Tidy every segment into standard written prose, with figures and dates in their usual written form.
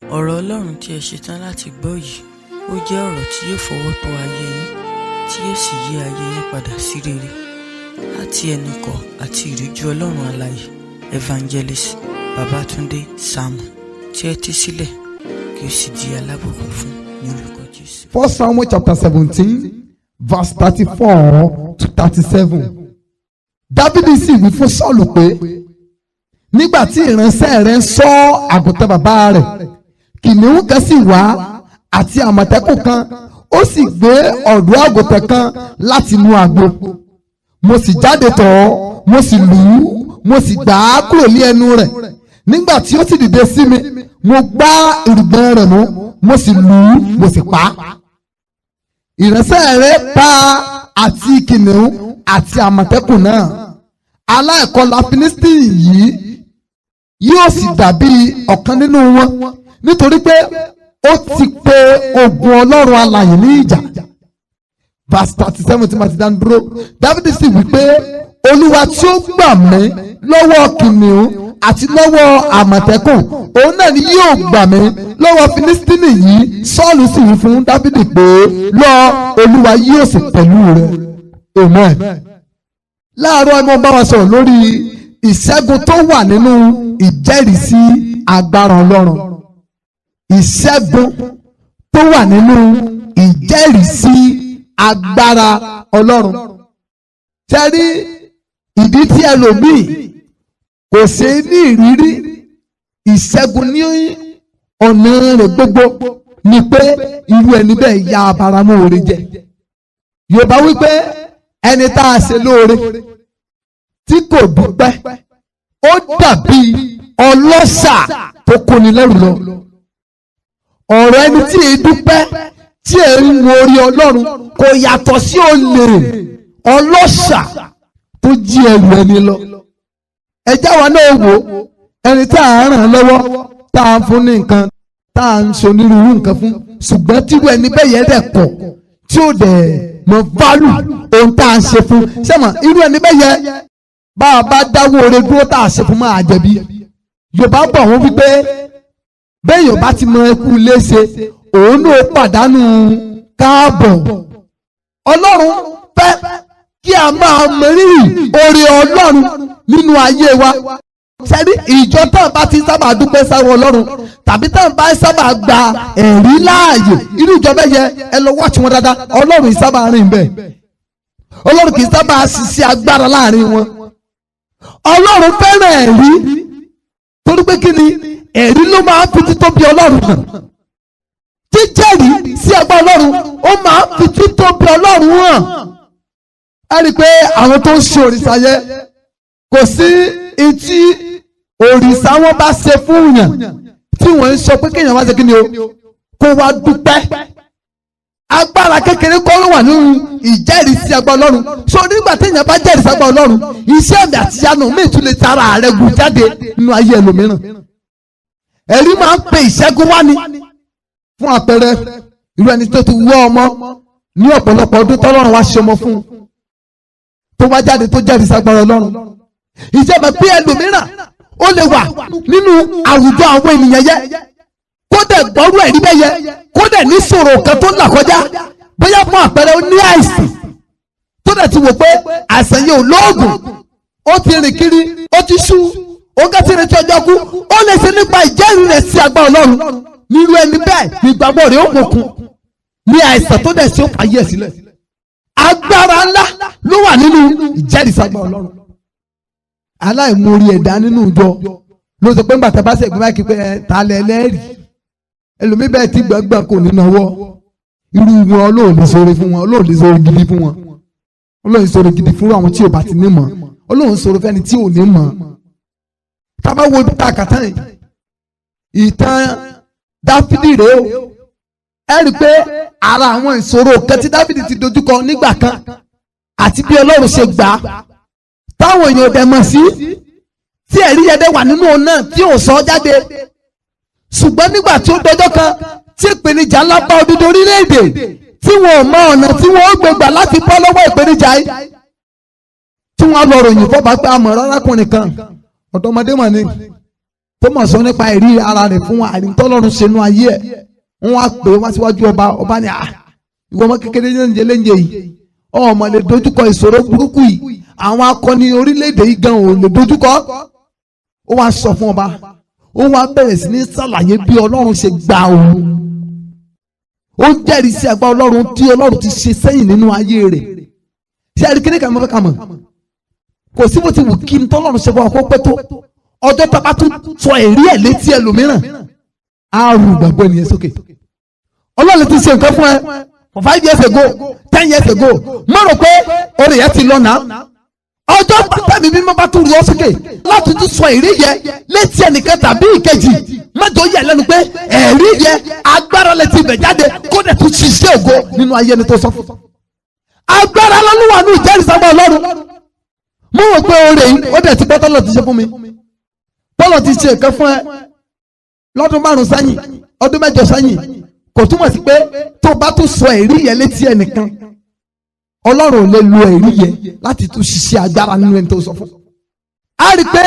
Ọ̀rọ̀ Ọlọ́run tí ẹ ṣe tán láti gbọ́ yìí, ó jẹ́ ọ̀rọ̀ tí yóò fọwọ́ tó ayé yín, tí yóò sì yí ayé yín padà sí rere. Láti ẹnu ikọ̀ àti ìríjú Ọlọ́run alààyè, Evangelist Babatunde Samuel, tí ẹ tí sílẹ̀ kí ó sì di alábùkún fún ní orúkọ Jésù. First Samuel chapter 17, verse 34 to 37. Dávidi sì wí fún Sọ́ọ̀lù pé, nígbà tí ìránṣẹ́ rẹ̀ ń ṣọ́ àgùntàn bàbá rẹ̀, kìnìún kan sì wá àti àmọ̀tẹ́kùn kan, ó sì gbé ọ̀dọ́ àgùntàn kan láti inú agbo. Mo sì jáde tọ̀ ọ́, mo sì lù ú, mo sì gbà á kúrò ní ẹnu rẹ̀. Nígbà tí ó sì dìde sí mi, mo gbá ìrùgbọ̀n rẹ̀ mú, mo sì lù ú, mo sì pa á. Ìránṣẹ́ rẹ̀ pa àti kìnìún àti àmọ̀tẹ́kùn náà. Aláìkọlà Fílístínì yìí yóò sì dàbí ọ̀kan nínú wọn, nítorí pé ó ti pe ogun Ọlọ́run alààyè ní ìjà. Verse 37 tí màá ti dá dúró. Dávidi sì wí pé, Olúwa tí ó gbà mí lọ́wọ́ kìnìún àti lọ́wọ́ àmọ̀tẹ́kùn, òun náà ni yóò gbà mí lọ́wọ́ Fílístínì yìí. Sọ́ọ̀lù sì wí fún Dávidi pé, lọ, Olúwa yóò sì pẹ̀lú rẹ. Amen. Láàárọ̀ ẹ mọ́ bá wa sọ̀rọ̀ lórí ìṣẹ́gun tó wà nínú ìjẹ́rìísí agbára Ọlọ́run. Ìṣẹ́gun tó wà nínú ìjẹ́rìísí agbára Ọlọ́run. Tẹ́rí ìdí tí ẹlòmíì kò ṣe ní ìrírí ìṣẹ́gun ní ọ̀nà rẹ̀ gbogbo ni pé irú ẹni bẹ́ẹ̀ ya abaramóore jẹ. Yorùbá wípé ẹni tá a ṣe lóore tí kò dúpẹ́, ó dàbí ọlọ́ṣà tó kóni lẹ́rù lọ. Ọ̀rọ̀ ẹni tí èé dúpẹ́, tí èé ń wo orí Ọlọ́run, kò yàtọ̀ sí olè ọlọ́ṣà tó jí ẹrù ẹni lọ. Ẹjá wa náà wò, ẹni tí à ń ràn lọ́wọ́, tá à ń fún ní nǹkan, tá à ń ṣe onírúurú nǹkan fún, ṣùgbọ́n tírú ẹni bẹ́ẹ̀ yẹn dẹ̀ kọ̀, tí ó dẹ̀ mọ value ohun tá à ń ṣe fún sẹ́mọ̀, irú ẹni bẹ́ẹ̀ yẹ, bá a bá dáwọ́ oore dúró tá a ṣe fún, máa jẹ̀bi. Yorùbá bọ̀, wọ́n wípé bẹ́ẹ̀ Yorùbá ti mọ ẹkú léṣe, òun náà pàdánù káàbọ̀. Ọlọ́run fẹ́ kí a máa mọ rírì oore Ọlọ́run nínú ayé wa. Sẹ́rí ìjọ tán bá ti sábà dúpẹ́ sáwọn Ọlọ́run, tàbí tán bá sábà gba ẹ̀rí láàyè, irú ìjọ bẹ́ẹ̀ yẹ, ẹ lọ watch wọn dáadáa, Ọlọ́run yìí sábà rìn bẹ́ẹ̀. Ọlọ́run kì í sábà ṣiṣẹ́ agbára láàrin wọn. Ọlọ́run fẹ́ràn ẹ̀rí, torí pé kí ni? Ẹ̀rí ló máa ń fi títóbi Ọlọ́run hàn. Jíjẹ́rìí sí agbára Ọlọ́run, ó máa ń fi títóbi Ọlọ́run hàn. Ẹ rí i pé àwọn tó ń ṣe òrìṣà yẹ, kò sí etí òrìṣà wọn bá ṣe fún yàn tí wọ́n ń sọ pé kéèyàn wá ṣe kí ni o, kó wá dúpẹ́. Agbára kékeré kọ́ ló wà nínú ìjẹ́rìí sí agbára Ọlọ́run. So nígbà téèyàn bá jẹ́rìí sí agbára Ọlọ́run, iṣẹ́ àmì àti ìyanu míì tún lè tara rẹ̀ gùn jáde nínú ayé ẹlòmíràn. Ẹ̀rí máa ń pe ìṣẹ́gun wá ni. Fún àpẹẹrẹ, irú ẹni tó ti wọ́ ọmọ ní ọ̀pọ̀lọpọ̀ ọdún, tọ́lọ́run wá ṣe ọmọ fún un, tó wá jáde tó jẹ́rìí sí agbára Ọlọ́run, ìjọba pé ẹlòmíràn ó lè wà nínú àwùjọ àwọn ènìyàn yẹ, kó dẹ̀ gbọ́rú ẹ̀rí bẹ́ẹ̀ yẹ, kó dẹ̀ ní sọ̀rọ̀ kan tó ń là kọjá, bóyá fún àpẹẹrẹ ó ní àìsàn, tó dẹ̀ ti wò pé àìsàn yìí ò lóògùn, ó ti rìn kiri, ó ti sú, ó gẹ́ ti retí ọjọ́ kú, ó lè ṣe nípa ìjẹ́rìí rẹ̀ sí agbára Ọlọ́run, nírú ẹni bẹ́ẹ̀ nígbàgbọ́ rẹ̀ ó mọ̀kun ní àìsàn tó dẹ̀ sí, ó fàyè ẹ̀ sílẹ̀. Agbára ńlá ló wà nínú ìjẹ́rìí sí agbára Ọlọ́run. Aláìmoore ẹ̀dá nínú ìjọ ló sọ pé ńgbà tá a bá ṣègbè báyìí pé ẹ ta lẹ lẹ́rìí, ẹlòmíì bẹ́ẹ̀ tí gbọ̀ngbọ̀n kò ní náwó. Irú wọn, Ọlọ́run lè sọ̀rọ̀ fún wọn, Ọlọ́run lè sọ̀rọ̀ gidi fún wọn. Ọlọ́run sọ̀rọ̀ gidi fún àwọn tí ò bá ti ní mọ̀. Ọlọ́run sọ̀rọ̀ fẹ́ni tí ò ní mọ̀. Tá a bá wo ibi tá a kà tán yìí, ìtàn Dáfídì rèé o. Ẹ rí i pé ara àwọn ìṣòro kan tí Dáfídì ti dojúkọ nígbà kan àti bí Ọlọ́run ṣe gbà á, táwọn èèyàn dẹ̀ mọ̀ sí, tí ẹ̀rí yẹn dẹ̀ wà nínú òun náà tí ò sọ jáde, ṣùgbọ́n nígbà tí ó dọjọ́ kan tí ìpèníjà ńlá bá odidi orílẹ̀-èdè, tí wọn ò mọ ọ̀nà tí wọ́n ó gbé gbà láti bọ́ lọ́wọ́ ìpèníjà yìí, tí wọ́n á lọ ròyìn fọ́ba pé àmọ̀ arákùnrin kan, ọ̀dọ́mọdé mà ní, Tó mọ̀ sọ nípa ìrírí ara rẹ̀ fún àrìntọ́lọ́run ṣe nú ayé ẹ̀. Wọ́n wá pè wá síwájú ọba. Ọba ni, "À, ìwọ ọmọ kékeré léńjẹ léńjẹ yìí, ọmọ lè dojúkọ ìṣòro burúkú yìí? Àwọn akọni orílẹ̀-èdè yìí gan ò lè dojúkọ." Ó wá sọ fún ọba, ó wá bẹ̀rẹ̀ sí ní ṣàlàyé bí Ọlọ́run ṣe gba òun. Ó ń jẹ́rìí sí agbára Ọlọ́run tí Ọlọ́run ti ṣe sẹ́yìn nínú ayé rẹ̀. Ṣé ẹ̀rí kíní kan mọ́ fẹ́ ká mọ̀? Kò sí bó ti wù kí n tọ́lọ́run ṣe fún ọ kó pẹ́ tó, ọjọ́ tó bá tún sọ ẹ̀rí ẹ̀ létí ẹlòmíràn, á rú ìgbàgbọ́ ènìyàn sókè. Ọlọ́run ti ṣe nǹkan fún ẹ for 5 years ago, 10 years ago, má rò pé orí ẹ ti lọ náà. Ọjọ́ tẹ̀mí mímọ́ bá tún rú ọ sókè láti tún sọ ẹ̀rí yẹ létí ẹnìkan tàbí ìkejì, mọ́jọ yẹ lẹ́nu pé ẹ̀rí yẹ agbára lè ti bẹ̀ jáde, kó dẹ̀ tún ṣiṣẹ́ ògo nínú ayé ẹni tó sọ fún. Agbára lọ́lúwà ní ìjẹ́rìí Ọlọ́run. Mo rò pé oore yìí, ó dẹ̀ ti pẹ́ tọ́lọ̀ ti ṣe fún mi. Tọ́lọ̀ ti ṣe nǹkan fún ẹ lọ́dún 5 sẹ́yìn, ọdún 8 sẹ́yìn, kò túmọ̀ sí pé tó bá tún sọ ẹ̀rí yẹn létí ẹnìkan, Ọlọ́run ò lè lo ẹ̀rí yẹn láti tún ṣiṣẹ́ agbára nínú ẹni tó sọ fún. A rí i pé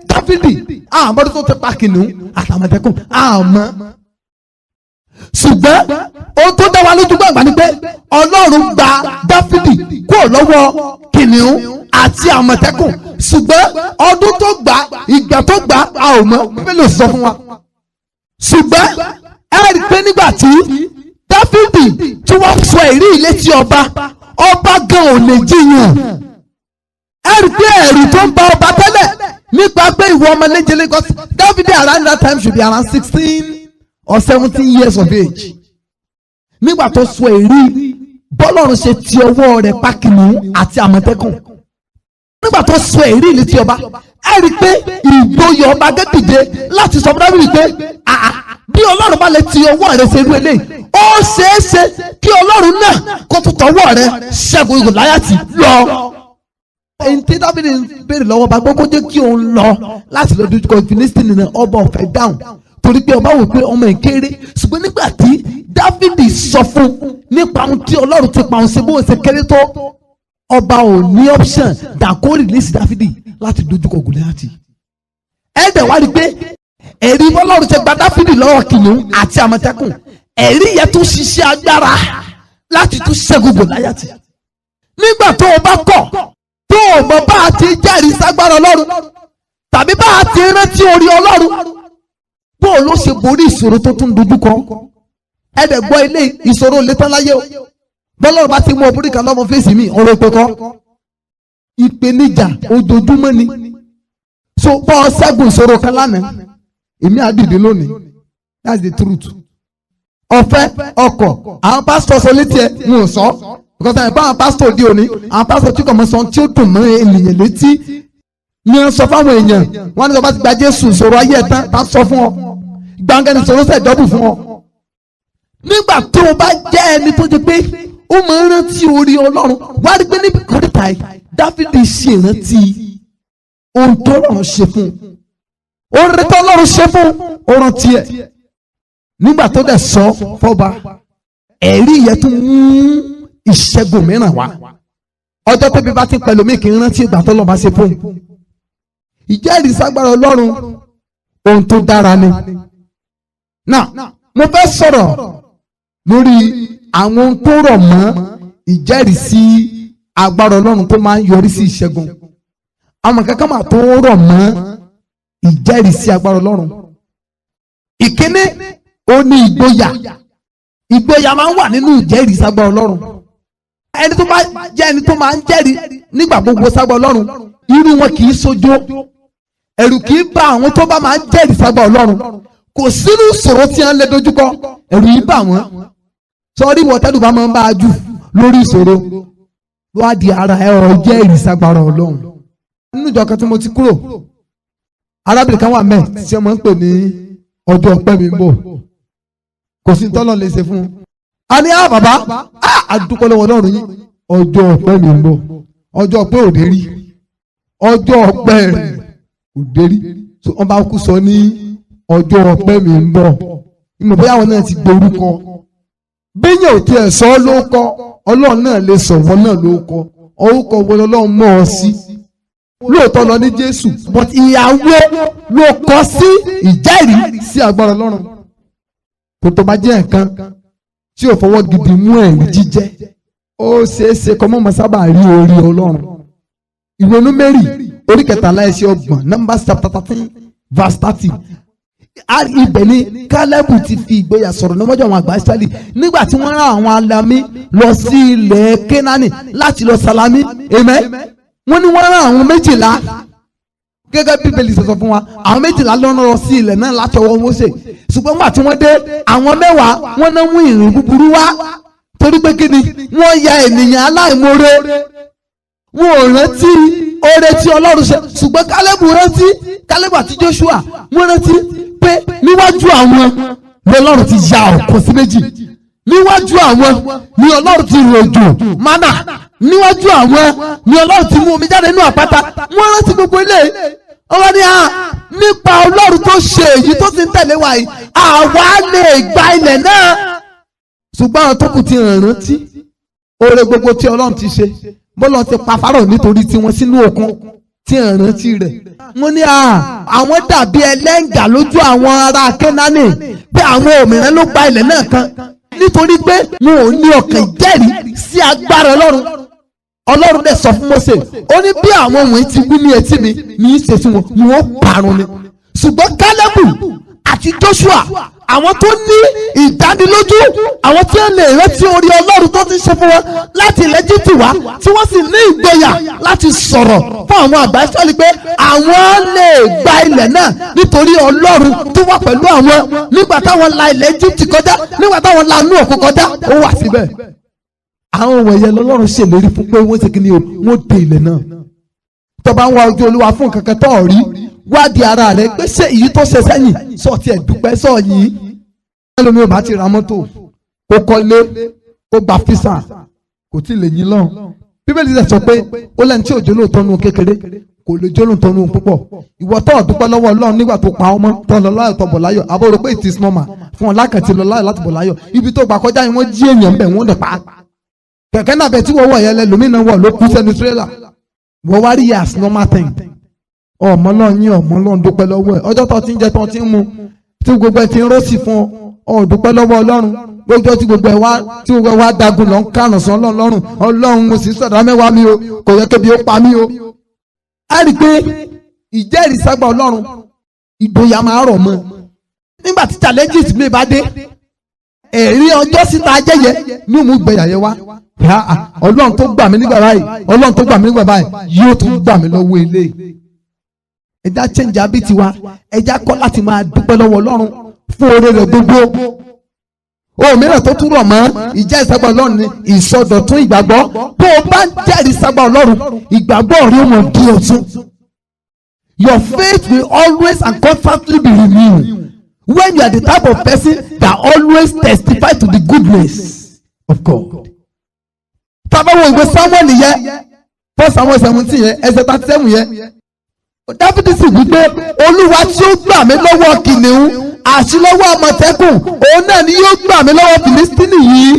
Dáfídì, àmọ́ tó ti pa kìnìún àtàmọ̀tẹ́kùn àmọ́, ṣùgbọ́n ohun tó dá wa lójú gbàgbà ni pé Ọlọ́run gba Dáfídì kúrò lọ́wọ́ kìnìún àti àmọ̀tẹ́kùn. Ṣùgbọ́n ọdún tó gbà, ìgbà tó gbà, a ò mọ̀. Bíbélì ò sọ fún wa. Ṣùgbọ́n ẹ rí i pé nígbà tí Dáfídì tí wọ́n sọ ẹ̀rí létí ọba, ọba gan ò lè jiyàn. Ẹ rí i pé ẹ̀rù tó ń ba ọba tẹ́lẹ̀ nípa pé ìwọ ọmọ léńjẹ Lagos, Dáfídì around that time should be around 16 or 17 years of age nígbà tó sọ ẹ̀rí bọ́lọ́run ṣe ti ọwọ́ rẹ̀ pa kìnìún àti àmọ̀tẹ́kùn. Nígbà tó sọ ẹ̀rí létí ọba, ẹ rí i pé ìgboyà ọba gẹ́gìdé láti sọ fún Dáfídì pé, àà, bí Ọlọ́run bá lè ti ọwọ́ rẹ̀ ṣe irú eléyìí, ó ṣeé ṣe kí Ọlọ́run náà kó tó tọwọ́ rẹ̀ ṣẹ́gun Gòláyátì lọ. Èyí tí Dáfídì ń béèrè lọ́wọ́ ọba pé kó jẹ́ kí òun lọ láti lọ dojúkọ Fílístínì náà, ọba ò fẹ́ dáhùn torí pé ọba wò pé ọmọ ìkéré. Ṣùgbọ́n nígbà tí Dáfídì sọ fún nípa ohun tí Ọlọ́run ti pa òun ṣe, bó ṣe kéré tó, ọba ò ní option than kó release Dáfídì láti dojúkọ Gòláyátì. Ẹ dẹ̀ wá rí i pé ẹ̀rí Ọlọ́run ṣe gba Dáfídì lọ́wọ́ kìnìún àti àmọ̀tẹ́kùn, ẹ̀rí yẹn tún ṣiṣẹ́ agbára láti tún ṣẹ́gun Gòláyátì. Nígbà tó o bá kọ̀, tó o mọ bá a ti jẹ́rìí ságbára Ọlọ́run tàbí bá a ti rántí orí Ọlọ́run, bó o ló ṣe borí ìṣòro tó tún dojúkọ? Ẹ dẹ̀ gbọ́, ilé ìṣòro lè tán láyé o. Bọ́lọ́run bá ti mú ọ borí kan lọ́mọ fèsì mi, ọ̀rọ̀ ìpè kọ́, ìpèníjà ojoojúmọ́ ni. So bọ́ ọ ṣẹ́gun ìṣòro kan lánàá, èmi á dìde lónìí. That's the truth. Ọ̀fẹ́ ọkọ̀, àwọn pásítọ̀ sọ létí ẹ̀ ń ò sọ because àwọn báwọn pásítọ̀ òde òní, àwọn pásítọ̀ tí kò mọ̀ sọ tí ó dùn mọ́ ènìyàn létí ní wọ́n sọ fáwọn èèyàn. Wọ́n ní sọ bá ti gba Jésù, ìṣòro ayé ẹ̀ tán. Tá sọ fún ọ gbàngàn ní ìṣòro sẹ̀ dọ́bù fún ọ. Nígbà tó o bá jẹ́ ẹni tó ti pé ó máa ń rántí orí Ọlọ́run, wá rí pé níbi kọ́ríta yìí, Dáfídì ṣe ìrántí ohun tó Ọlọ́run ṣe fún un, oore tó Ọlọ́run ṣe fún un, ó rántí ẹ̀. Nígbà tó dẹ̀ sọ fọ́ba, ẹ̀rí yẹn tún mú ìṣẹ́gun mìíràn wá. Ọjọ́ tóbi bá ti pẹ̀lú mi, kì í rántí ìgbà tó lọ́ọ́ bá ṣe fóun. Ìjẹ́rìí ságbára Ọlọ́run, ohun tó dára ni. Now, mo fẹ́ sọ̀rọ̀ lórí àwọn ohun tó rọ̀ mọ́ ìjẹ́rìí sí agbára Ọlọ́run tó máa ń yọrí sí ìṣẹ́gun. Àwọn kankan máa tó rọ̀ mọ́ ìjẹ́rìí sí agbára Ọlọ́run. Ìkíní, ó ní ìgboyà. Ìgboyà máa ń wà nínú ìjẹ́rìí ságbára Ọlọ́run. Ẹni tó bá jẹ́ ẹni tó máa ń jẹ́rìí nígbà gbogbo ságbára Ọlọ́run, irú wọn kì í sojo, ẹ̀rù kì í bá àwọn tó bá máa ń jẹ́rìí ságbára Ọlọ́run. Kò sínú ìṣòro tí wọ́n lè dojúkọ, ẹ̀rù yìí bà wọ́n. Sọrí ìwọ tẹ́lù bá máa ń bá a jù lórí ìṣòro, ló wá di ara ẹ ọ jẹ́rìí ságbára Ọlọ́run. Nínú ìjọ kan tí mo ti kúrò, arábìnrin kan wà mẹ́ẹ̀ tí wọ́n máa ń pè ní ọjọ́ ọpẹ́ mi ń bọ̀. Kò sí tọ́lọ̀ lè ṣe fún un. A ní, "Á bàbá, á àdúpọ̀ lọ́wọ́ Ọlọ́run yín, ọjọ́ ọpẹ́ mi ń bọ̀." Ọjọ́ ọpẹ́ òde rí, ọjọ́ ọpẹ́ rẹ̀ òde rí. So wọ́n bá kú sọ ní ọjọ́ ọpẹ́ mi ń bọ̀. Ìmọ̀ bóyá àwọn náà ti gborúkọ bẹ́yẹn ò tiẹ̀ sọ ọ́ ló kọ́, Ọlọ́run náà lè sọ̀wọ́ náà ló kọ́. Orúkọ wo Ọlọ́run mọ̀ ọ́ sí? Lóòótọ́ lọ ní Jésù, but ìyàwó ló kọ sí ìjẹ́rìí sí agbára Ọlọ́run. Kò tó bá jẹ́ nǹkan tí ò fọwọ́ gidi mú ẹ̀rí jíjẹ́, ó ṣeé ṣe kọ́ mọ́mọ́ sábà rí orí Ọlọ́run. Ìwé Númérì orí 13 ẹsẹ̀ 30, Numbers chapter 13 verse 30, ibẹ̀ ni Kálẹ́bù ti fi ìgboyà sọ̀rọ̀ níwájú àwọn àgbà Ísírẹ́lì nígbà tí wọ́n rán àwọn alamí lọ sí ilẹ̀ Kénáánì láti lọ salami. Amen. Wọ́n ní wọ́n rán àwọn 12, gẹ́gẹ́ bí Bíbélì ṣe sọ fún wa, àwọn 12 lọ́nà lọ sí ilẹ̀ náà láti ọwọ́ Mósè. Ṣùgbọ́n nígbà tí wọ́n dé, àwọn 10 wọ́n náà mú ìrìn búburú wá, torí pé kí ni? Wọ́n ya ènìyàn aláìmoore, wọn ò rántí oore tí Ọlọ́run ṣe. Ṣùgbọ́n Kálẹ́bù rántí, Kálẹ́bù àti Joshua, wọ́n rántí pé níwájú àwọn lọ́lọ́run ti ya òkun sí méjì, níwájú àwọn ni Ọlọ́run ti rọ̀jò mánà, níwájú àwọn ni Ọlọ́run ti mú omi jáde nínú àpáta. Wọ́n rántí gbogbo ilé ọwọ́ ní à nípa Ọlọ́run tó ṣe èyí tó ti ń tẹ̀lé wa yìí, àwa lè gba ilẹ̀ náà. Ṣùgbọ́n àwọn tó kù ti rántí oore gbogbo tí Ọlọ́run ti ṣe, bọ́lá ti pa Fáráò nítorí tiwọn sínú òkun, tí rántí rẹ̀, wọ́n ní àwọn dàbí ẹlẹ́ngà lójú àwọn ará Kénáánì, pé àwọn òmìnira ló gba ilẹ̀ náà kan, nítorí pé wọn ò ní ọkàn ìjẹ́rìí sí agbára Ọlọ́run. Ọlọ́run dẹ̀ sọ fún Mósè, ó ní bí àwọn wọ̀nyí ti wí ní etí mi ní í ṣe sí wọn, wọn ó parun ni. Ṣùgbọ́n Kálẹ́bù àti Joshua, àwọn tó ní ìdánilójú, àwọn tí wọ́n lè rántí orí Ọlọ́run tó ti ṣe fún wọn láti ilẹ̀ Íjíbítì wá, tí wọ́n sì ní ìgboyà láti sọ̀rọ̀ fún àwọn àgbà Ísírẹ́lì pé àwọn lè gba ilẹ̀ náà nítorí Ọlọ́run tó wà pẹ̀lú àwọn nígbà táwọn la ilẹ̀ Íjíbítì kọjá, nígbà táwọn la inú òkun kọjá, ó wà síbẹ̀. Àwọn wọ̀nyẹn lọ́lọ́run ṣèlérí fún pé wọ́n ṣe kí ni o? Wọ́n dé ilẹ̀ náà. Tó bá ń wá ojú Olúwa fún kankan tó rí, wádìí ara rẹ pé ṣé èyí tó ṣe sẹ́yìn sọ tiẹ̀ dúpẹ́ sọ yìí. Ẹlòmíì ò bá ti ra mọ́tò, kó kọ́lé, kó gba visa, kò tí ì lè yín lọ́hùn. Bíbélì rẹ̀ sọ pé ó lẹ́ni tí òjò lóòótọ́ nù kékeré kò lè jó lóòótọ́ nù púpọ̀. Ìwọ tó dúpẹ́ lọ́wọ́ Ọlọ́run nígbà tó pa ọmọ tó lọ láyọ̀, tó bọ̀ láyọ̀, àbọ̀ rò pé it is normal fún ọ lákàtí lọ láyọ̀ láti bọ̀ láyọ̀. Ibi tó gbà kọjá yẹn, wọ́n jí èèyàn bẹ̀, wọ́n dẹ̀ pa. Kẹ̀kẹ́ náà bẹ̀ tí wọ́n wọ̀ yẹn lẹ́lòmínà wọ̀ ló kú sẹ́nu tírélà. Wọ́n wá rí as normal thing. Ọmọ náà yín, ọmọ náà dúpẹ́ lọ́wọ́ ẹ̀. Ọjọ́ tó ti ń jẹ, tó ti ń mu, tí gbogbo ẹ̀ ti ń rọ́ọ̀sì fún ọ, ọ dúpẹ́ lọ́wọ́ Ọlọ́run. Gbogbo tí gbogbo ẹ̀ wá dagun lọ ń kàrùn sàn Ọlọ́run. Ọlọ́run, mo sì sọ̀dá mẹ́wàá mi o, kò yẹ kébi ó pa mí o. A rí i pé ìjẹ́rìí ságbà Ọlọ́run, ìgboyà máa rọ̀ mọ́. Nígbà tí challenges mi bá dé, ẹ̀rí ọjọ́ síta jẹ́yẹ ní òun gbẹ̀yà yẹn wá. Ọlọ́run tó gbà mí nígbà báyìí, Ọlọ́run tó gbà mí nígbà báyìí, yóò tún gbà mí lọ́wọ́ eléyìí. Ẹja change habit wa, ẹja kọ́ láti máa dúpẹ́ lọ́wọ́ Ọlọ́run fún oore rẹ̀ gbogbo. Ohun mìíràn tó tún rọ̀ mọ́ ìjẹ́ ìsagbà Ọlọ́run ni ìsọdọ̀tún ìgbàgbọ́. Bó o bá ń jẹ́rìí sagbà Ọlọ́run, ìgbàgbọ́ rẹ ó mọ̀ di ọ̀tun. Your faith will always and constantly be renewed when you are the type of person that always testify to the goodness of God. Tá bá wo ìwé Samuel yẹn, First Samuel 17 yẹn, ẹsẹ̀ 37 yẹn, Dáfídì sì wí pé, "Olúwa tí ó gbà mí lọ́wọ́ kìnìún àti lọ́wọ́ àmọ̀tẹ́kùn, òun náà ni yóò gbà mí lọ́wọ́ Fìlísítínì yìí."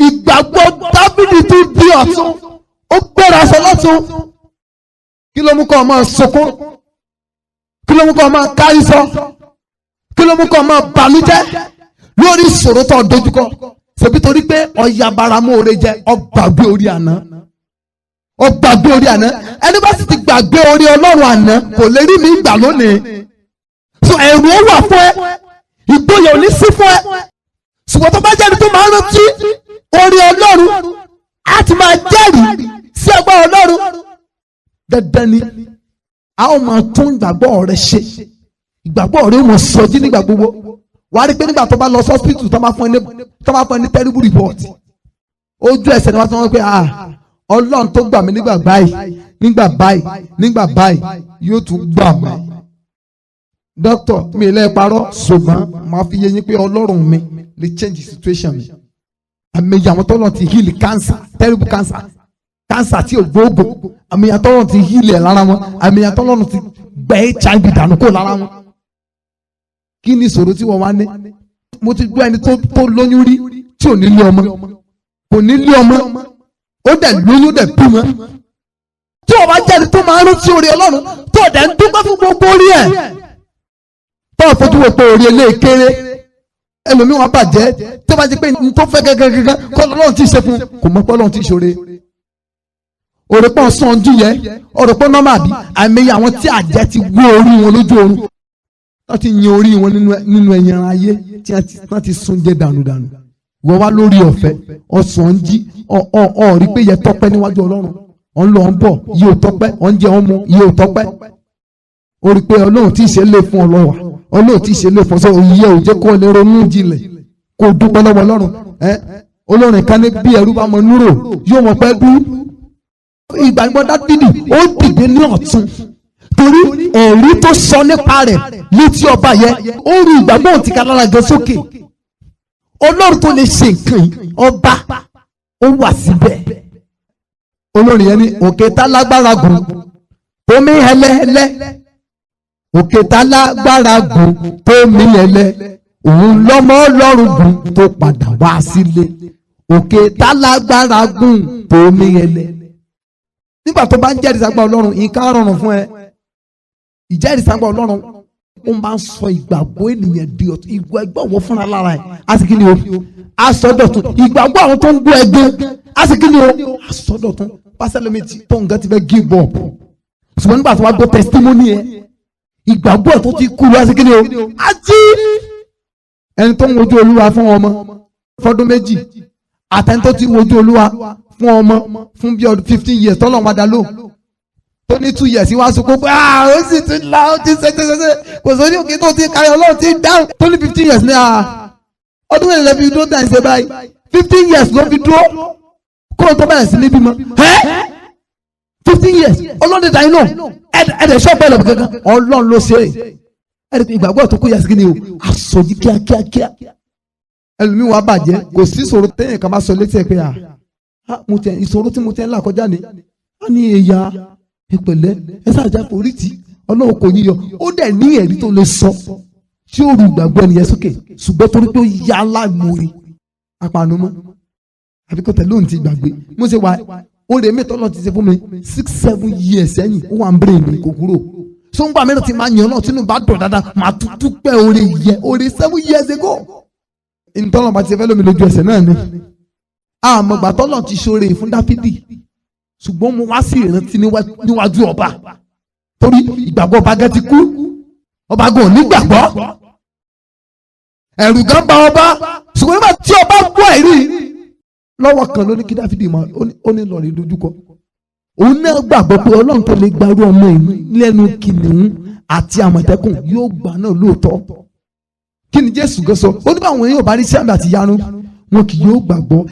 Ìgbàgbọ́ Dáfídì tún di ọ̀tun, ó gbéra sọ lọ́tun. Kí ló mú kó o máa sunkún? Kí ló mú kó o máa kárí sọ? Kí ló mú kó o máa bànújẹ́ lórí ìṣòro tó dojúkọ? Ṣebí torí pé ọ̀yà baramóore jẹ, ọgbàgbé orí àná, ọgbàgbé orí àná. Ẹni bá sì ti gbàgbé orí Ọlọ́run àná, kò lè rí mi gbà lónìí. So ẹ̀rù ó wà fún ẹ, ìgboyà ò ní sí fún ẹ. Ṣùgbọ́n tó bá jẹ́ ẹni tó máa ń rántí orí Ọlọ́run, á ti máa jẹ́rìí sí agbára Ọlọ́run. Dandan ni a ó máa tún ìgbàgbọ́ rẹ ṣe, ìgbàgbọ́ rẹ ó máa sọjí nígbà gbogbo. Wàá rí i pé nígbà tó bá lọ hospital, tó bá fún ẹ ní terrible report, ojú ẹsẹ̀ ni wọ́n ti wọ́n pé, "Ah, Ọlọ́run tó gbà mí nígbà báyìí, nígbà báyìí, nígbà báyìí, yóò tún gbà mí. Doctor mi ilé parọ́, ṣùgbọ́n màá fi yé yín pé Ọlọ́run mi lè change situation mi." Àmì àwọn tọ́lọ̀ ti heal cancer, terrible cancer, cancer tí ò gbóògùn, àmì àwọn tọ́lọ̀ ti heal ẹ̀ lára wọn, àmì àwọn tọ́lọ̀ ti gbẹ HIV dànù kó lára wọn. Kí ni ìṣòro tí wọ́n wá ní? Mo ti gbọ́ ẹni tó lóyún rí tí ò ní lé ọmọ, kò ní lé ọmọ, ó dẹ̀ lóyún, dẹ̀ bímọ. Tí o bá jáde tó máa ń rántí orí Ọlọ́run, tó o dẹ̀ ń dúpẹ́ fún gbogbo orí ẹ̀, tó o fojú wo pé orí eléyìí kéré, ẹlòmíì wọn bàjẹ́. Tó bá jẹ́ pé n tó fẹ́ gẹ́gẹ́gẹ́gẹ́ kọ́ Ọlọ́run ti ṣe fún, kò mọ̀ pé Ọlọ́run ti ṣoore. Òrè pọ̀ sàn ojú yẹ, ọ̀rọ̀ pọ̀ nọ́mà bí àmì àwọn tí àjẹ́ ti wó orí wọn lójú oorun, wọ́n ti yin orí wọn nínú ẹ̀yàn ayé tí wọ́n ti sun jẹ dànùdànù. Wọ́n wá lórí ọ̀fẹ́ ọ̀sán ń jí ọ̀ rí pé yẹ tọ́pẹ́ níwájú Ọlọ́run. Ọ̀ ń lọ ń bọ̀ yìí ò tọ́pẹ́, ọ̀ ń jẹ ọmọ yìí ò tọ́pẹ́. Ó rí pé Ọlọ́run tí ì ṣe lè fún ọ lọ́wọ́, Ọlọ́run tí ì ṣe lè fún ọ sọ òye ò jẹ́ kó o lè ronú jinlẹ̀ kó o dúpẹ́ lọ́wọ́ Ọlọ́run. Ẹ olórin kan ní bí ẹrú bá mọ núrò yóò mọ pẹ́ dú. Ìgbàgbọ́ Dáfídì ó dìde ní ọ̀tún torí ẹ̀rí tó sọ nípa rẹ̀ létí ọba yẹn, ó rí ìgbàgbọ́ òtí kálára gan sókè. Ọlọ́run tó lè ṣe nǹkan yìí, ọba ó wà síbẹ̀. Olórin yẹn ní òkè tá lágbára gùn tó mí hẹlẹhẹlẹ, òkè tá lágbára gùn tó mí hẹlẹ, òun lọ́mọ Ọlọ́run gùn tó padà wá sílé, òkè tá lágbára gùn tó mí hẹlẹ. Nígbà tó bá ń jẹ́rìí ságbá Ọlọ́run, nǹkan á rọrùn fún ẹ. Ìjẹ́rìí ságbá Ọlọ́run, ó máa ń sọ ìgbàgbọ́ ènìyàn di ọ̀tun. Ìgbàgbọ́ wọ fúnra lára ẹ̀ á sì kí ni o, á sọ dọ̀tun. Ìgbàgbọ́ àwọn tó ń gbọ́ ẹgbẹ́ á sì kí ni o, á sọ dọ̀tun. Pásálẹ́mì tó nǹkan ti fẹ́ give up, ṣùgbọ́n nígbà tó wá gbọ́ testimony ẹ̀, ìgbàgbọ́ tó ti kú lọ á sì kí ni o, á jí. Ẹni tó ń wojú Olúwa fún ọmọ fọdún 2, àtẹni tó ti wojú Olúwa fún ọmọ fún bí ọdún 15 years, tọ́lọ̀ wá dá lóhùn, tó ní 2 years wá sọ pé ó sì ti la, ó ti ṣe ṣe ṣe, kò sóní òkè tó ti kárí, Ọlọ́run ti dáhùn, tó ní 15 years ní ọdún mẹ́rin lẹ́bi dúró dá ìṣe báyìí, 15 years ló fi dúró kó o tó bẹ̀rẹ̀ sí ní bímọ. 15 years, Ọlọ́run ti dá inú ẹ̀ẹ́dẹ̀ ṣọ́ọ̀bù ẹ̀ lọ́bì kankan, Ọlọ́run ló ṣe é. Ẹ̀ẹ́dẹ̀ ìgbàgbọ́ tó kó yà sí kí ni o, àsọjí kíákíákíá. Ẹlòmíì wàá bàjẹ́, kò sí ìṣòro téèyàn kan bá sọ létí ẹ pé mo tẹ ìṣòro tí mo tẹ ń là kọjá ni, a ní ẹ̀yà ìpẹ̀lẹ́ ẹ sáàjà forítì, Ọlọ́run kò yíyọ. Ó dẹ̀ ní ẹ̀rí tó lè sọ tí ó rú ìgbàgbọ́ ẹnìyẹn sókè, ṣùgbọ́n torí pé ó yá aláìmoore apanumọ́ àbí kò tẹ̀lé òun ti gbàgbé. Mo ṣe wà, ó rè mí tọ́lọ́ ti ṣe fún mi 6-7 years sẹ́yìn, ó wà ń bèrè mi kò kúrò. So ń gbà mí ti máa yàn náà, tínú bá dùn dáadáa, màá tún dúpẹ́ oore yẹ oore 7 years ago. Ìtọ́lọ̀ bá ti fẹ́ lómi lójú ẹsẹ̀ náà ni àmọ́ gbàtọ́lọ̀ ti ṣoore fún Dáfídì, ṣùgbọ́n mo wá sí ìrántí níwájú ọba, torí ìgbàgbọ́ ọba gan ti kú, ọba gan ò ní gbàgbọ́, ẹ̀rù gan bà ọba. Ṣùgbọ́n nígbà tí ọba gbọ́ ẹ̀rí lọ́wọ́ kan ló ní kí Dáfídì máa ó ní lọ́ọ̀rì dojúkọ, òun náà gbàgbọ́ pé Ọlọ́run tó lè gbarú ọmọ yìí lẹ́nu kìnìún àti àmọ̀tẹ́kùn yóò gbà náà lóòótọ́. Kí ni Jésù gan sọ? Ó ní báwọn èèyàn bá rí sí àmì àti ìyanu, wọn kì yóò gbàgbọ́.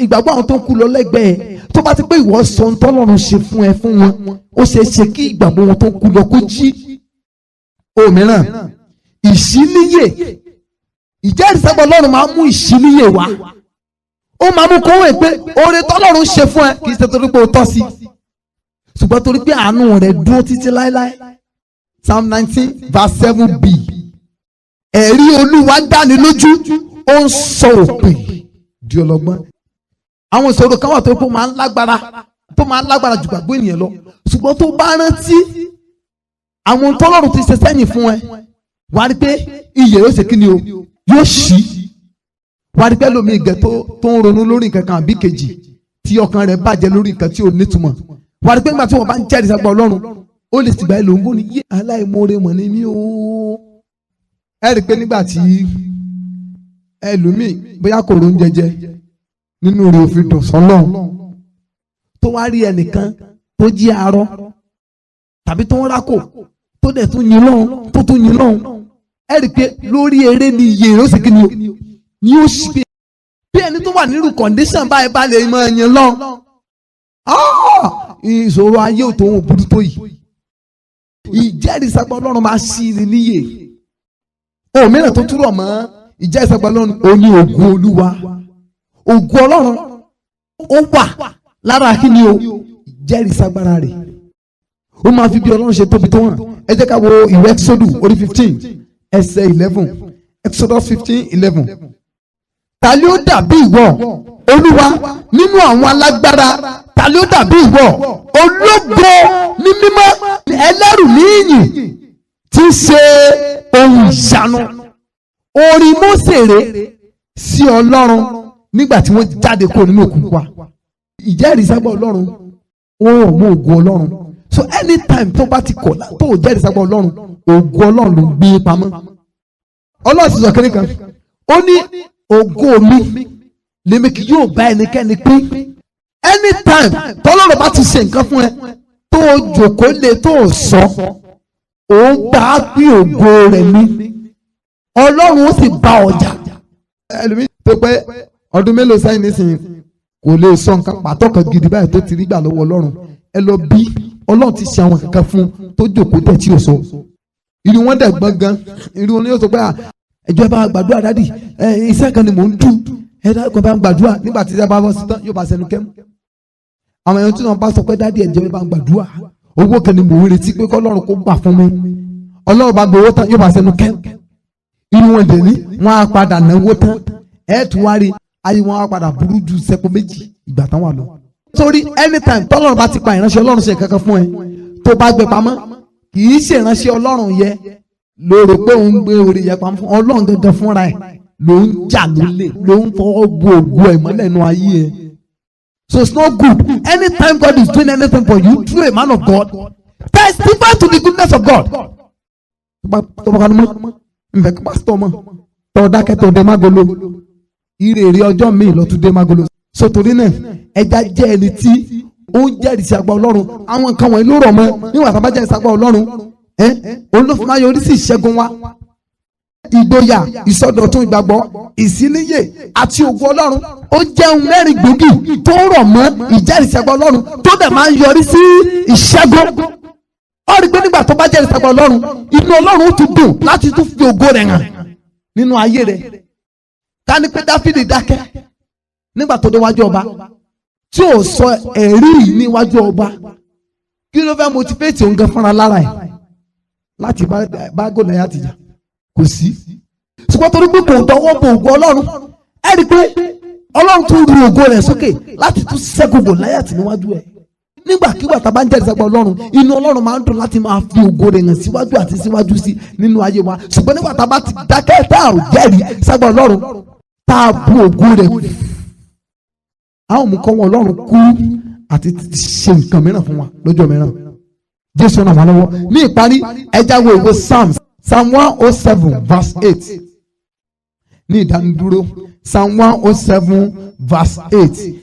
Ìgbàgbọ́ àwọn tó ń kú lọ lẹ́gbẹ̀ẹ́, tó bá ti pé ìwọ sọ ohun tọ́lọ́run ṣe fún ẹ fún wọn, ó ṣeé ṣe kí ìgbàgbọ́ wọn tó ń kú lọ kó jí. Òmíràn, ìṣíníyè. Ìjẹ́rìísẹ́gbọ́ Ọlọ́run máa ń mú ìṣíníyè wá. Ó máa mú kówó pé oore tọ́lọ́run ṣe fún ẹ kì í ṣe torí pé o tọ́ sí, ṣùgbọ́n torí pé àánú rẹ̀ dúró títí láéláé. Psalm 19 verse 7b, ẹ̀rí Olúwa dáni lójú, ó ń sọ òpè di ọlọ́gbọ́n. Àwọn ìṣòro kan wà tó kó máa ń lágbára, tó máa ń lágbára jù gbàgbọ́ ènìyàn lọ, ṣùgbọ́n tó bá rántí àwọn tọ́lọ́run ti ṣe sẹ́yìn fún ẹ, wà á rí pé iyè yóò ṣe kí ni o, yóò ṣí. Wà á rí pé lómi ìgẹ̀ tó ń ronú lórí nǹkan kan àbí kejì, tí ọkàn rẹ̀ bàjẹ́ lórí nǹkan tí ò nítumọ̀, wà á rí pé nígbà tí wọ́n bá ń jẹ́rìí ságbá Ọlọ́run, ó lè tìgbà ẹ̀ lóńgbò ní yé aláìmoore mọ̀ ní mí o. Ẹ rí i pé nígbà tí ẹlòmíì bóyá kò rò ń jẹjẹ nínú rẹ̀ òfin dùn sọ́lọ́run, tó wá rí ẹnìkan tó jí arọ tàbí tó ń rákò, tó dẹ̀ tún yin lọ́hùn, tó tún yin lọ́hùn, ẹ rí i pé lórí eré ni iye rẹ̀ ó sì kí ni o, ni ó sì pé bí ẹni tó wà nírú condition báyìí bá lè máa yin lọ́hùn, ìṣòro ayé ò tó ń burú tó yìí. Ìjẹ́rìísàgbọ́ Ọlọ́run máa ṣí ni níyè. Òmíràn tó túrọ̀ mọ́ ìjẹ́rìísàgbọ́ Ọlọ́run, ó ní ògo Olúwa. Ògo Ọlọ́run ó wà lára kí ni o, ìjẹ́rìísàgbára rẹ̀. Ó máa fi bí Ọlọ́run ṣe tóbi tó hàn. Ẹ jẹ́ ká wo ìwé Exodus orí 15 ẹsẹ̀ 11, Exodus 15:11. Ta ló dàbí ìwọ, Olúwa, nínú àwọn alágbára? Ta ló dàbí ìwọ, ológo ní mímọ́, ẹlẹ́rù ní ìyìn, tí í ṣe ohun ìyanu? Orin Mósè rè sí Ọlọ́run nígbà tí wọ́n jáde kúrò nínú òkun wa. Ìjẹ́rìí ságbá Ọlọ́run, ó mú ògo Ọlọ́run. So anytime tó bá ti kọ̀ tó ò jẹ́rìí ságbá Ọlọ́run, ògo Ọlọ́run ló ń gbé pamọ́. Ọlọ́run sì sọ kínní kan, ó ní, "Ògo mi lèmi kì yóò bá ẹnikẹ́ni pín." Anytime tọ́lọ́run bá ti ṣe nǹkan fún ẹ, tó o jòkó lé, tó o sọ, òun bá a pín ògo rẹ̀ ní, Ọlọ́run ó sì bá ọjà. Ẹlòmíì tó pé ọdún mélòó sẹ́yìn nísìnyí kò lè sọ nǹkan pàtó kan gidi báyìí tó ti rí gbà lọ́wọ́ Ọlọ́run. Ẹ lọ bí Ọlọ́run ti ṣe àwọn kankan fún tó jòkó tẹ̀ tí ò sọ. Irú wọn dẹ̀ gbọ́n gan. Irú wọn yóò sọ pé, "Ẹjọ́, ẹ bá gbàdúrà, daddy. Ẹ iṣẹ́ kan ni mò ń dù, ẹ dákun, bá ń gbàdúrà." Nígbà tí ẹ bá bọ́ sí tán, yóò bá sẹnu kẹ́mú. Àwọn èèyàn tí wọn bá sọ pé, "Daddy, ẹjọ́, ẹ bá ń gbàdúrà, owó kan ni mò ń retí pé kọ́lọ́run kó gbà fún mi." Ọlọ́run bá gbowó tán, yóò bá sẹnu kẹ́mú. Irú wọn dẹ̀ ní wọn á padà náwó tán, ẹ tún wá rí ayé wọn á padà burú ju sẹ́kọ̀ méjì ìgbà tán wà lọ. Torí anytime tọ́lọ́run bá ti pa ìránṣẹ́ Ọlọ́run ṣe kankan fún ẹ, tó bá gbé pamọ́, kì í ṣe ìránṣẹ́ Ọlọ́run yẹ ló rò pé òun gbé orí yẹ pamọ́ fún. Ọlọ́run gangan fúnra ẹ̀ ló ń jà lólè, ló ń fọwọ́ bu ògo ẹ̀ mọ́lẹ̀ nù ayé ẹ̀. So it's not good. Anytime God is doing anything for you through a man of God, testify to the goodness of God. Tó bá kanu mọ́ nfẹ̀ kí pásítọ̀ mọ̀ tọ́ dákẹ́ tó dé mágolo ire èrè ọjọ́ míì lọ́tún dé mágolo. So torí náà, ẹja jẹ́ ẹni tí ó ń jẹ́rìí sí agbára Ọlọ́run. Àwọn nǹkan wọ̀nyí ló rọ̀ mọ́. Níwọ̀n àtàbá jẹ́rìí sí agbára Ọlọ́run ẹ, òun ló fi máa yọrí sí ìṣẹ́gun wa, ìgboyà, ìsọdọ̀tun ìgbàgbọ́, ìsíníyè àti ògo Ọlọ́run. Ó jẹ́ ohun mẹ́rin gbòógì tó rọ̀ mọ́ ìjẹ́rìí sí agbára Ọlọ́run tó dẹ̀ máa ń yọrí sí ìṣẹ́gun. Ó rí i pé nígbà tó bá jẹ́rìí sí agbára Ọlọ́run, inú Ọlọ́run ó tún dùn láti tún fi ògo rẹ̀ hàn nínú ayé rẹ̀. Ká ní pé Dáfídì dákẹ́ nígbà tó déwájú ọba, tí ò sọ ẹ̀rí yìí níwájú ọba, kí ló fẹ́ motivate òun gan fúnra lára ẹ̀ láti bá Gòláyátì jà? Kò sí. Ṣùgbọ́n torí pé kò dọwọ́ bo ògo Ọlọ́run, ẹ rí i pé Ọlọ́run tún ru ògo rẹ̀ sókè láti tún ṣẹ́gun Gòláyátì níwájú ẹ̀. Nígbàkigbà tá a bá ń jẹ́rìí ságbá Ọlọ́run, inú Ọlọ́run máa ń dùn láti máa fi ògo rẹ̀ hàn síwájú àti síwájú sí nínú ayé wa. Ṣùgbọ́n nígbà tá a bá ti dákẹ́, tá a ò jẹ́rìí ságbá Ọlọ́run, tá a bu ògo rẹ̀, a ó mú kọ́wọ́ Ọlọ́run kú àti ṣe nǹkan mìíràn fún wa lọ́jọ́ mìíràn. Jésù ràn wá lọ́wọ́. Ní ìparí, ẹ já wo ìwé Psalms, Psalm 107 verse 8. Ní ìdánidúró, Psalm 107 verse 8: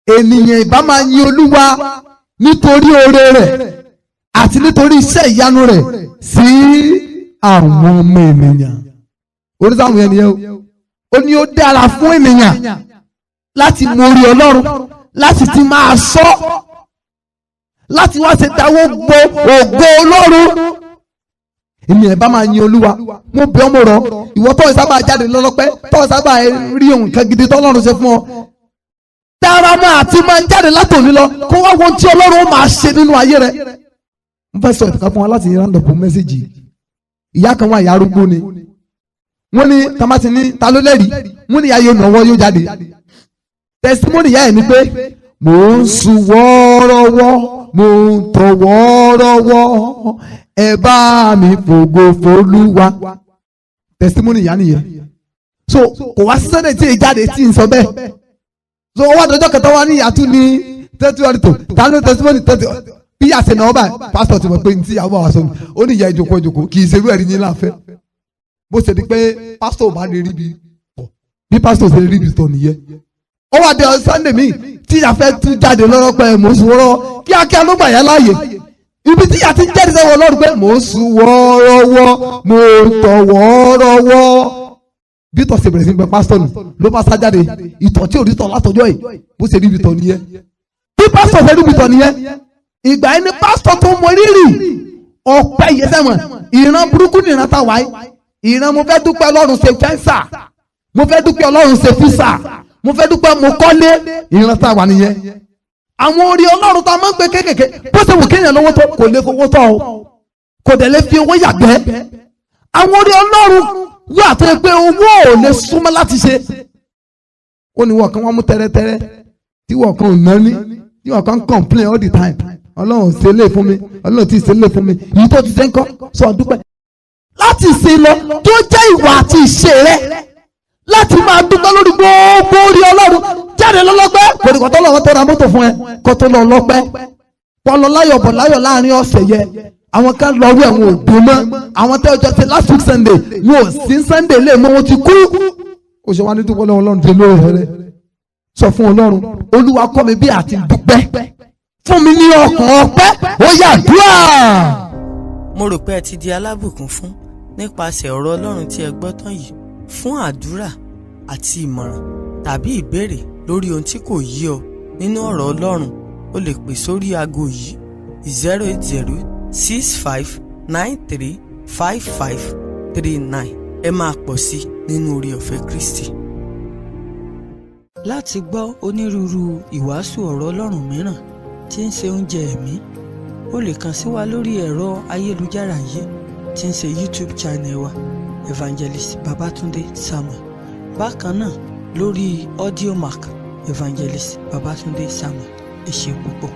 "Ènìyàn ìbá máa yin Olúwa nítorí oore rẹ̀ àti nítorí iṣẹ́ ìyanu rẹ̀ sí àwọn ọmọ ènìyàn." Orí sáwọn yẹn nìyẹn o. Ó ní ó dára fún ènìyàn láti mórí Ọlọ́run, láti ti máa sọ, láti wá ṣe dáwọ́ gbo ògo Ọlọ́run. Ènìyàn bá máa yin Olúwa. Mo bẹ̀ ọ́, mo rọ̀ ìwọ tó sábà jáde lọ́lọ́pẹ́, tó sábà rí nǹkan gidi tọ́lọ́run ṣe fún ọ, dára máa àti máa jáde látòní lọ, kó wá wọn tí Ọlọ́run ó máa ṣe nínú ayé rẹ. Mo fẹ́ sọ ìtàn fún wa láti round up message. Ìyá kan wà, ìyá arúgbó ni. Wọ́n ní tamati ní ta ló lẹ́rìí, wọ́n ní ìyá yóò nàwọ́, yóò jáde. Testimony ìyá ẹ̀ ni pé, "Mò ń sùn wọ́ọ́rọ́wọ́, mò ń tọ̀ wọ́ọ́rọ́wọ́, ẹ bá mi fògo f'Olúwa." Testimony ìyá nìyẹn. So kò wá sí Sunday tí èyí jáde tí ń sọ bẹ́ẹ̀. So owó àdójọ́ kẹta wa ní ìyàtú ní tẹ́tí wà ní tò ta ló testimony tẹ́tí bí yàtọ̀ náà báyìí. Pásítọ̀ ti mọ̀ pé ní tí ìyàwó àwọn sọ, ó ní, "Ìyá, ìjókòó, ìjókòó, kì í ṣerú ẹ̀rí yín láǹfẹ́." Bó ṣe di pé pásítọ̀ ò bá lè rí bi tọ̀, bí pásítọ̀ ṣe rí bi tọ̀ nìyẹn. Ó wà dé Sunday míì tí ìyá fẹ́ tún jáde lọ́rọ́ pé mò ń sùn wọ́rọ́, kíákíá ló gbà yá láàyè ibi tí ìyá ti ń jáde sẹ́wọ̀n Ọlọ́run pé mò ń sùn wọ́ọ́rọ́wọ́, mò ń tọ̀ wọ́ọ́rọ́wọ́. Bí tọ̀ ṣe bẹ̀rẹ̀ sí gbẹ pásítọ̀ nù, ló bá sá jáde. Ìtọ̀ tí ò rí tọ̀ látọjọ́ yìí, bó ṣe rí ibi tọ̀ nìyẹn. Bí pásítọ̀ ṣe rí ibi tọ̀ nìyẹn. Ìgbà yẹn ni pásítọ̀ tó mọ rírì ọpẹ́ yẹn sẹ́wọ̀n. Ìran burúkú ni ìran táwa yìí. Ìran mo fẹ́ dúpẹ́ Ọlọ́run ṣe fẹ́ǹsà, mo fẹ́ dúpẹ́ Ọlọ́run ṣe físà, mo fẹ́ dúpẹ́ mo kọ́lé, ìran táwa nìyẹn. Àwọn orí Ọlọ́run tá a máa ń pè kékèké, bó ṣe wù kéèyàn lówó tó, kò lè fowó tọ́ o, kò dẹ̀ lè fi owó yàgbẹ́. Àwọn orí Ọlọ́run wà tó yẹ pé owó ò lè súnmọ́ láti ṣe. Ó ní wọ́n kan wọ́n mú tẹ́rẹ́tẹ́rẹ́ tí wọ́n kan ò náání, tí wọ́n kan ń complain all the time. Ọlọ́run ṣe lè fún mi, Ọlọ́run ti ṣe lè fún mi. Èyí tó ti ṣe ń kọ́ sọ dúpẹ́. Láti ṣe lọ tó jẹ́ ìwà àti ìṣe rẹ láti máa dúpẹ́ lórí gbogbo orí Ọlọ́run. Jáde lọ́lọ́pẹ́ kò ní kò tó lọ́wọ́ tó ra mọ́tò fún ẹ kó tó lọ lọ́pẹ́ pọlọ láyọ̀ bọ̀ láyọ̀ láàrin ọ̀sẹ̀ yẹ. Àwọn kan lọ rú ẹ̀wọ̀n òde mọ́. Àwọn tẹ́ ọjọ́ ṣe last week Sunday, wọn ò sí Sunday lè mọ́, wọn ti kú. Ó ṣe wá ní dúpẹ́ lọ́wọ́ Ọlọ́run dé lórí rẹ. Sọ fún Ọlọ́run, Olúwa, kọ́ mi bí àti dúpẹ́, fún mi ní ọkàn ọpẹ́. Ó yá, dúà. Mo rò pé ẹ ti di alábùkún fún nípasẹ̀ ọ̀rọ̀ Ọlọ́run tí ẹ gbọ́ tán yìí. Fún àdúrà àti ìmọ̀ràn tàbí ìbéèrè lórí ohun tí kò yé ọ nínú ọ̀rọ̀ Ọlọ́run, o lè pè sórí aago yìí: 08065935539. Ẹ máa pọ̀ sí nínú oore ọ̀fẹ́ Kristi. Láti gbọ́ onírúurú ìwàásù ọ̀rọ̀ Ọlọ́run mìíràn tí ń ṣe oúnjẹ ẹ̀mí, o lè kàn sí wa lórí ẹ̀rọ ayélujára yìí tí ń ṣe YouTube channel wa, Evangelist Babatunde Samuel. Bákan náà lórí Audiomack, Evangelist Babatunde Samuel. Ẹ ṣé púpọ̀.